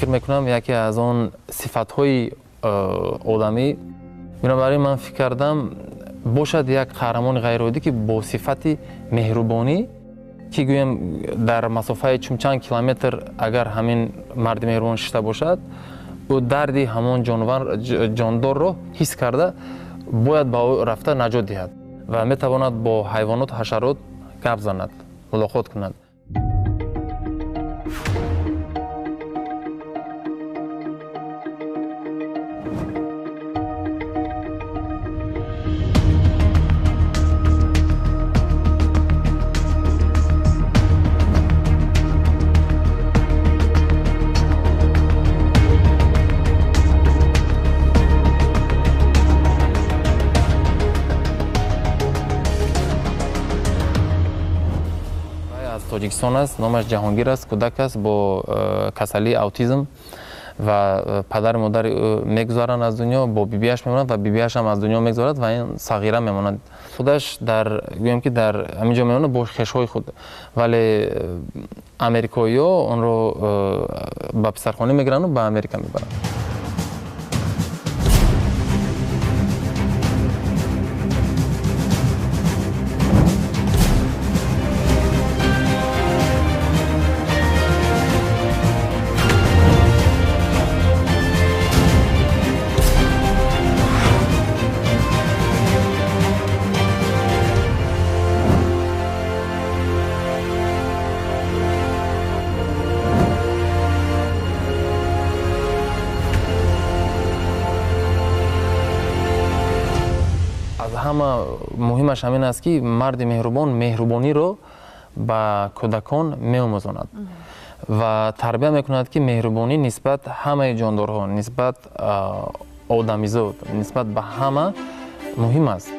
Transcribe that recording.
Фикр мекунам, яке аз он сифатҳои одамӣ. Бинобар ин ман фикр кардам, бошад як қаҳрамони ғайриоддӣ, ки бо сифати меҳрубонӣ, ки гӯем дар масофаи чун чанд километр агар ҳамин марди меҳрубон шишта бошад, ӯ дарди ҳамон ҷондорро ҳис карда, бояд ба ӯ рафта наҷот диҳад ва метавонад бо ҳайвонот, ҳашарот гап занад, мулоқот кунад. Тоҷикистон аст, номаш Ҷаҳонгир аст, кӯдак аст бо касалии аутизм ва падару модари ӯ мегузаранд аз дунё, бо бибиаш мемонад ва бибиаш ҳам аз дунё мегузарад ва ин сағира мемонад. Худаш дар гӯем ки дар ҳамин ҷо мемонад бо хешҳои худ, вале америкоиҳо онро ба писархона мегиранду ба Америка мебаранд. Ҳама муҳимаш ҳамин аст, ки марди меҳрубон меҳрубониро ба кӯдакон меомӯзонад ва тарбия мекунад, ки меҳрубонӣ нисбат ҳамаи ҷондорҳо, нисбат одамизод, нисбат ба ҳама муҳим аст.